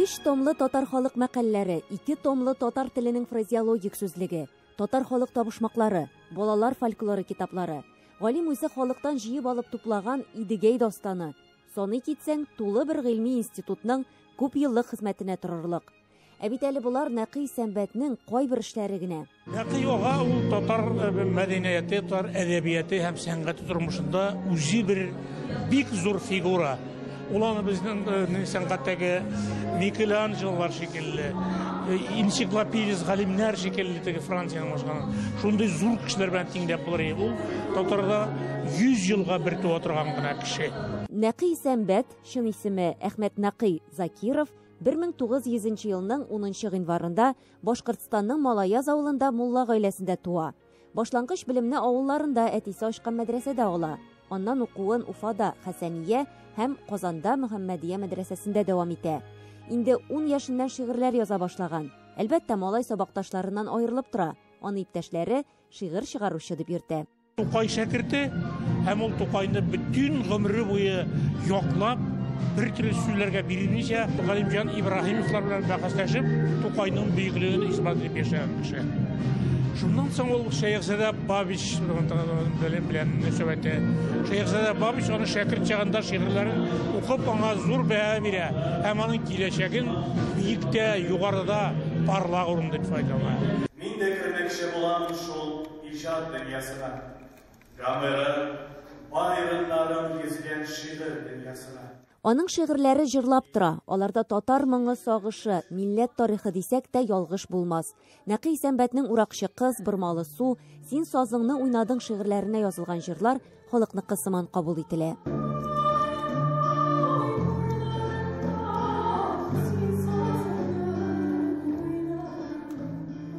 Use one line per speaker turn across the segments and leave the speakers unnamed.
Өч томлы татар халык мәкальләре, 2 томлы татар теленең фразеологик сүзлеге, татар халык табышмаклары, балалар фольклоры китаплары. Галим үзе халыктан җыеп алып туплаган Идегәй дастаны. Саный китсәң, тулы бер гыйльми институтның күп еллык хезмәтенә торырлык. Ә бит әле болар Нәкый Исәнбәтнең кайбер эшләре генә.
Нәкый ага ул татар мәдәнияте, татар әдәбияты һәм сәнгате тормышында үзе бер бик зур фигура. Ул аны безнең сәнгатьтәге Микеланджелолар шикелле, энциклопедист галимнәр шикелле теге Франциянең башканы. Шундый зур кешеләр белән тиңләп булыр иде. Ул татарда 100 елга бер туа торган гына кеше.
Нәкый Исәнбәт, чын исеме Әхмәт Нәкый Закиров, 1900 елның 10 гыйнварында Башкортстанның Малаяз авылында мулла гаиләсендә туа. Башлангыч белемне авылларында әтисе ачкан мәдрәсәдә ала. Аннан укуын Уфада Хәсәния һәм Казанда Мөхәммәдия мәдрәсәсендә дәвам итә. Инде 10 яшеннән шигырьләр яза башлаган. Әлбәттә, малай сабакташларыннан аерылып тора. Аны иптәшләре шигырь чыгаручы дип йөртә.
Тукай шәкерте һәм ул Тукайны бөтен гомере буе яклап, бер төрле сүзләргә бирелмичә, Галимҗан Ибраһимовлар белән бәхәсләшеп, Тукайның бөеклеген исбат итеп яшәгән кеше. Шуннан соң ул Шәехзадә Бабич белән мөнәсәбәте. Шәехзадә Бабич аны шәкерт чагында шигырьләрен укып, аңа зур бәя бирә һәм аның киләчәген биектә, югарыда парлак урын дип файдалана.
Мин дә кермәкче булам шул иҗат дөньясына. Гомерем, Байроннарым йөзгән шигырь дөньясына.
Аның шигырьләре җырлап тора. Аларда татар моңы сагышы, милләт тарихы дисәк тә ялгыш булмас. Нәкый Исәнбәтнең Уракчы кыз, Бормалы су, Син сазыңны уйнадың шигырьләренә язылган җырлар халыкныкы сыман кабул ителә.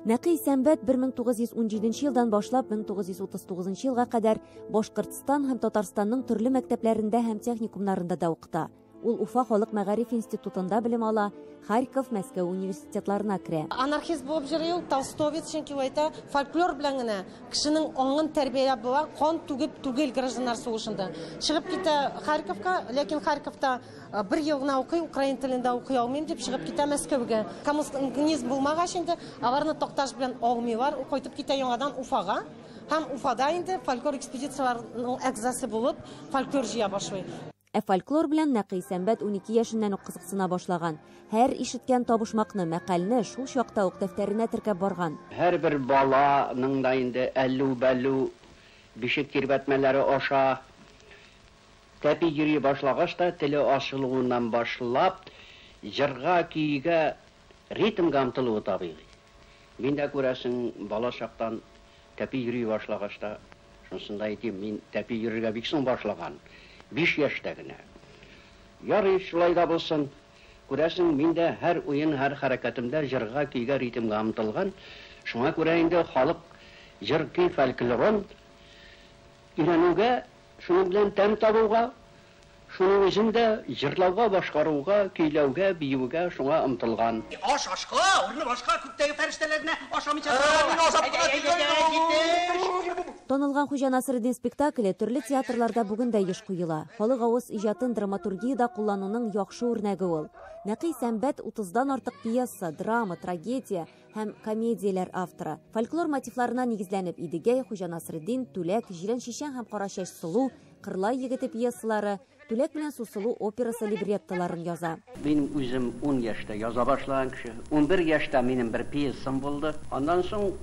Нәкый Исәнбәт 1917 елдан башлап 1939 елга кадәр Башкортстан һәм Татарстанның төрле мәктәпләрендә һәм техникумнарында да укыта. Ул Уфа халык мәгариф институтында белем ала, Харьков, Мәскәү университетларына керә.
Анархист булып йөри ул, толстовец, чөнки ул әйтә, фольклор белән генә кешенең аңын тәрбияләп була, кан түгеп түгел гражданнар сугышында. Чыгып китә Харьковка, ләкин Харьковта бер ел гына укый, украин телендә укый алмыйм дип чыгып китә Мәскәүгә. Коммунизм булмагач инде, аларны Такташ белән алмыйлар, кайтып китә яңадан Уфага. Һәм Уфада инде фольклор экспедицияләренең әгъзасы булып, фольклор җыя башлый.
Ә фольклор белән Нәкый Исәнбәт 12 яшеннән үк кызыксына башлаган. Һәр ишеткән табышмакны, мәкальне шул чакта ук дәфтәренә теркәп барган.
Һәрбер баланың да инде әллү-бәллү бишек тирбәтмәләре аша тәпи йөри башлагач та теле ачылуыннан башлап җырга, көйгә, ритмга омтылуы табигый. Мин дә күрәсең, бала чактан тәпи йөри башлагач та, шунысын да әйтим, мин тәпи йөрергә бик соң башлаган, 5 яшьтә генә. Ярый, шулай да булсын. Күрәсең, мин дә һәр уен, һәр хәрәкәтемдә җырга, көйгә, ритмга омтылган. Шуңа күрә инде халык җыр, көй, фольклорын өйрәнүгә, шуның белән тәм табуга, шуның үзен дә җырлауга, башкаруга, көйләүгә, биюгә шуңа омтылган.
Аш ашка, урыны башка, күктәге фәрештәләрне ашамыйча
Мин ашап кына килгән.
Танылган Хуҗа Насретдин спектакле төрле театрларда бүген дә еш куела. Халык авыз иҗатын драматургиядә куллануның яхшы үрнәге ул. Нәкый Исәнбәт 30-дан артык пьеса, драма, трагедия һәм комедияләр авторы. Фольклор мотивларына нигезләнеп Идегәй, Хуҗа Насретдин, Түләк, Җирән Чичән һәм Карачәч Сылу, Кырлай егете пьесалары, Түләк белән Сусылу операсы либреттоларын яза.
Мин үзем 10 яшьтә яза башлаган кеше. 11 яшьтә минем бер пьесам булды. Аннан соң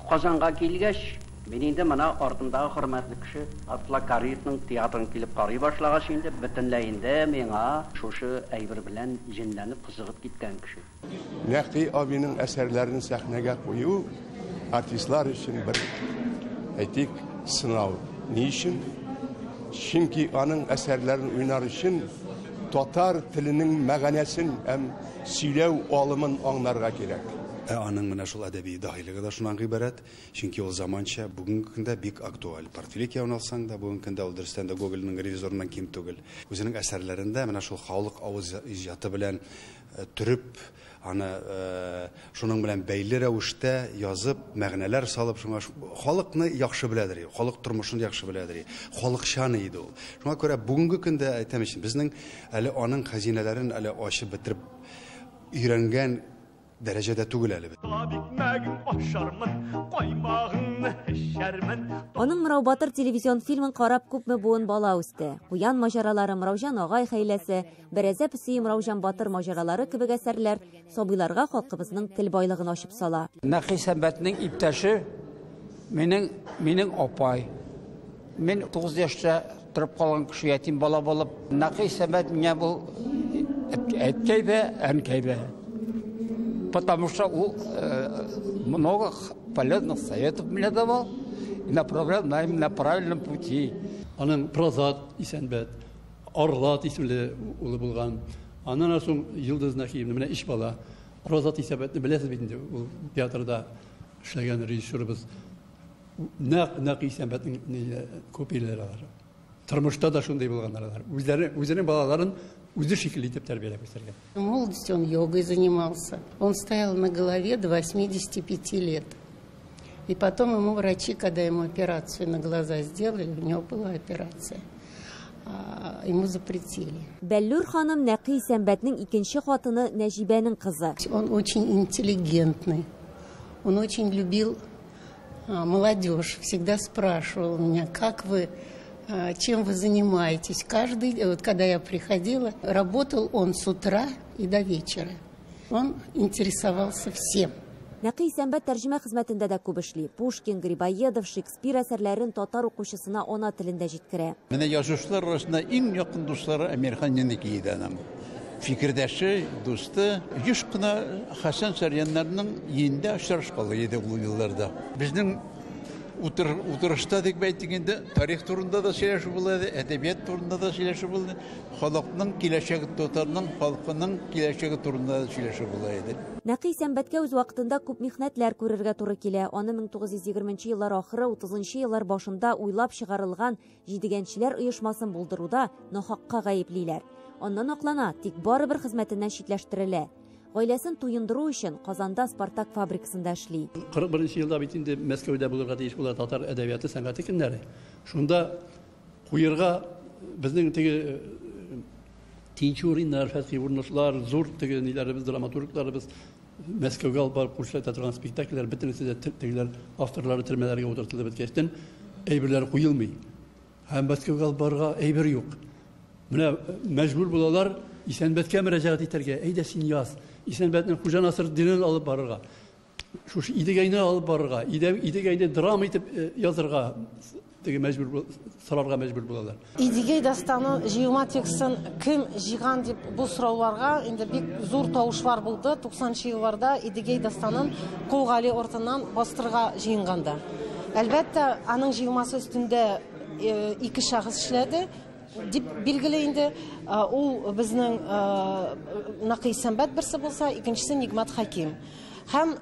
Казанга килгәч, мин инде моны артындагы хөрмәтле кеше Абдулла Кариевның театрын килеп карый башлагач инде бөтенләй инде миңа шушы әйбер белән җенләнеп кызыгып киткән кеше.
Нәкый абиның әсәрләрен сәхнәгә кую артистлар өчен бер, әйтик, сынау. Ни өчен? Чөнки аның әсәрләрен уйнар өчен татар теленең мәгънәсен һәм сөйләү алымын аңларга кирәк.
Ә аның менә шул әдәби даһилеге дә шуннан гыйбарәт, чөнки ул заманча бүгенге көндә бик актуаль. Портфелик яуын алсаң да, бүгенге көндә ул дөрестән дә Гогольнең ревизорыннан ким түгел. Үзенең әсәрләрендә менә шул халык авыз иҗаты белән төреп, аны шуның белән бәйле рәвештә язып, мәгънәләр салып, шуңа халыкны яхшы беләдер, халык тормышын яхшы беләдер, халыкчан иде ул. Шуңа күрә бүгенге көндә әйтәм өчен, безнең әле аның хәзинәләрен әле ачып бетереп өйрәнгән дәрәҗәдә түгел әле без.
Икмәгең ашармын, каймагыңны эчәрмен.
Аның Мырау Батыр телевизион фильмын карап күпме буын бала үсте. Куян маҗаралары, Мырауҗан агай хәйләсе, Бәрәзә песие Мырауҗан батыр маҗаралары кебек әсәрләр сабыйларга халкыбызның тел байлыгын ачып сала.
Нәкый Исәнбәтнең иптәше минем апай. Мин 9 яшьтә торып калган кеше, ятим бала булып, Нәкый Исәнбәт миңа бу әткәй дә, әнкәй дә. Потому что ул много полезных советов мне давал и направлял на правильном пути.
Аның Прозат Исәнбәт, Арлат исемле улы булган. Аннан соң Йолдыз Нәкиевна, менә өч бала. Прозат Исәнбәтне беләсез бит инде, ул театрда эшләгән режиссерыбыз. Нәкъ Исәнбәтнең копияләре алар. Тормышта да шундый булганнар алар. Үзенең балаларын үзе шикелле итеп тәрбияләп үстергән.
В молодости он йогой занимался. Он стоял на голове до 85 лет. И потом ему врачи, когда ему операцию на глаза сделали, у него была операция, ему запретили.
Бәллүр ханым Нәкый Исәнбәтнең икенче хатыны Нәҗибәнең кызы.
Он очень интеллигентный. Он очень любил молодежь. Всегда спрашивал меня, как вы, чем вы занимаетесь. Каждый, вот когда я приходила, работал он с утра и до вечера. Он интересовался всем.
Нәкый Исәнбәт тәрҗемә хезмәтендә дә күп эшли. Пушкин, Грибоедов, Шекспир әсәрләрен татар укучысына ана телендә җиткерә.
Менә язучылар арасында иң якын дуслары Әмирхан Еники иде аның. Фикердәше, дусты, еш кына Хәсән Сәрьяннарның өендә очрашкалы иде ул елларда. Безнең утырышта дип әйтик инде, тарих турында да сөйләшү була иде, әдәбият турында да сөйләшү булды, халыкның киләчәге, татарның халкының киләчәге турында да сөйләшү була иде.
Нәкый Исәнбәткә үз вакытында күп михнәтләр күрергә туры килә. Аны 1920 еллар ахыры, 30 еллар башында уйлап чыгарылган Җидегәнчеләр оешмасын булдыруда нахакка гаеплиләр. Аннан аклана, тик барыбер хезмәтеннән читләштерелә. Гаиләсен туендыру өчен Казанда Спартак фабрикасында эшли.
41 елда бит инде Мәскәүдә булырга тиеш була татар әдәбияты сәнгате көннәре. Шунда куерга безнең теге Тинчуриннар, Фәтхи Бурнослар, зур теге ниләребез, драматургларыбыз Мәскәүгә алып барып күрсәтә торган спектакльләр бөтенесе дә тегеләр авторлары төрмәләргә утыртылып беткәчтен әйберләр куелмый. Һәм Мәскәүгә алып барырга әйбер юк. Менә мәҗбүр булалар Исәнбәткә мөрәҗәгать итәргә. Әйдә син яз. Исәнбәтнең Хуҗа Насретдинен алып барырга. Шушы Идегәйне алып барырга, Идегәйне драма итеп язырга теге мәҗбүр сорарга мәҗбүр булалар.
Идегәй дастаны җыелма текстын кем җыйган дип бу сорауларга инде бик зур тавышлар булды. 90 елларда Идегәй дастанын Кол Гали артыннан бастырырга җыенганда. Әлбәттә, аның җыелмасы өстендә ике шәхес эшләде. Дип билгеле инде, ул безнең Нәкый Исәнбәт берсе булса, икенчесе Нигмат Хәким. Һәм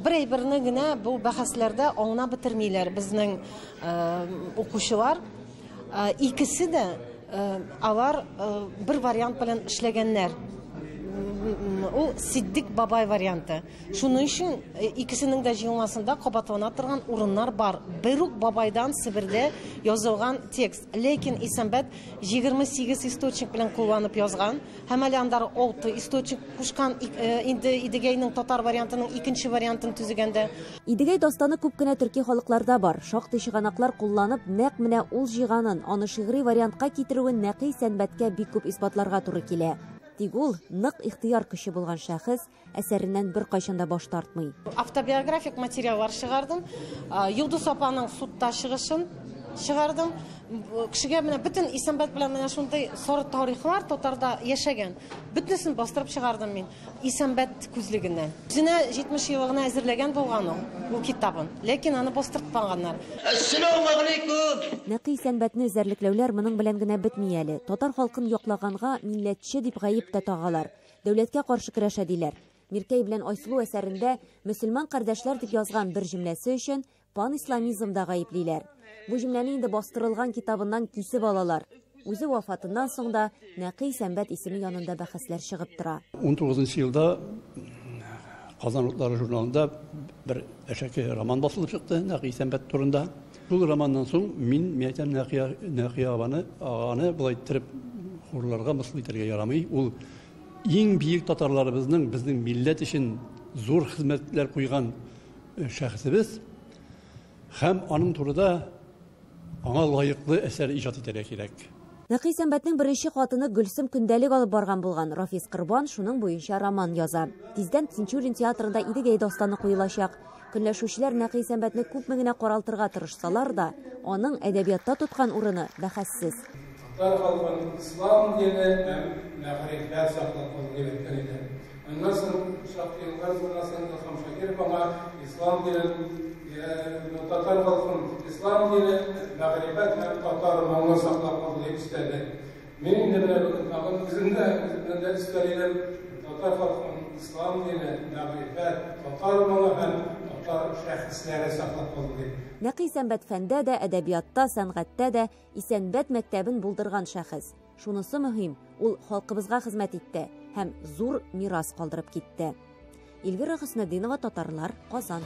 бер әйберне генә бу бәхәсләрдә аңлап бетермиләр безнең укучылар. Икесе дә алар бер вариант белән эшләгәннәр. Ул Сиддик бабай варианты. Шуның өчен икесенең дә җыелмасында кабатлана торган урыннар бар. Бер үк бабайдан Себердә язылган текст. Ләкин Исәнбәт 28 источник белән кулланып язган. Һәм әле андары 6 источник кушкан инде Идегәйнең татар вариантының икенче вариантын төзегәндә.
Идегәй дастаны күп кенә төрки халыкларда бар. Шактый чыганаклар кулланып, нәкъ менә ул җыйганын, аны шигъри вариантка китерүен Нәкый Исәнбәткә бик күп исбатларга туры килә. Тик ул нык ихтыяр көче булган шәхес, әсәреннән беркайчан да баш тартмый.
Автобиографик материаллар чыгардым. Йолдыз апаның судта чыгышын чыгардым. Кешегә менә бөтен Исәнбәт белән менә шундый сары тарихлар татарда яшәгән. Бөтенесен бастырып чыгардым мин Исәнбәт күзлегеннән. Үзенә 70 еллыгына әзерләгән булган ул бу китабын. Ләкин аны бастыртмаганнар.
Әссәламү алейкум.
Нәкый Исәнбәтне эзәрлекләүләр моның белән генә бетми әле. Татар халкын яклаганга милләтче дип гаеп тә тагалар. Дәүләткә каршы көрәшә диләр. Миркәй белән Айсылу әсәрендә мөселман кардәшләр дип язган бер җөмләсе өчен пан-исламизмда гаеплиләр. Бу җөмләне инде бастырылган китабыннан кисеп алалар. Үзе вафатыннан соң да Нәкый Исәнбәт исеме янында бәхәсләр чыгып тора.
19 елда Казан утлары журналында бер әшәке роман басылып чыкты Нәкый Исәнбәт турында. Шул романнан соң мин әйтәм Нәкый аганы болай иттереп хурларга, мыскыл итәргә ярамый. Ул Иң бөек татарларыбызның безнең милләт өчен зур хезмәтләр куйган шәхесебез һәм аның турыда аңа лаеклы әсәр иҗат итәргә кирәк.
Нәкый Исәнбәтнең беренче хатыны Гөлсем көндәлек алып барган булган. Рафис Корбан шуның буенча роман яза. Тиздән Тинчурин театрында Идегәй дастаны куелачак. Көнләшүчеләр Нәкый Исәнбәтне күпме генә каралтырга тырышсалар да, аның әдәбиятта тоткан урыны бәхәссез.
Татар халкын ислам дине һәм мәгърифәт саклап калды дип әйткән иде. Аннан соң шактый еллар узганнан соң Илһам Шакиров аңа ислам динен, татар халкын ислам дине, мәгърифәт һәм татар моңы саклап калды дип өстәде. Мин инде менә бүген тагын үзем дә, үземнән дә өстәр идем, татар халкын ислам дине, мәгърифәт, татар моңы һәм татар шәхесләре саклап калды дип.
Нәкый Исәнбәт фәндә дә, әдәбиятта, сәнгатьтә дә Исәнбәт мәктәбен булдырган шәхес. Шунысы мөһим, ул халкыбызга хезмәт итте һәм зур мирас калдырып китте. Эльвира Хөснетдинова, Татарлар, Казан.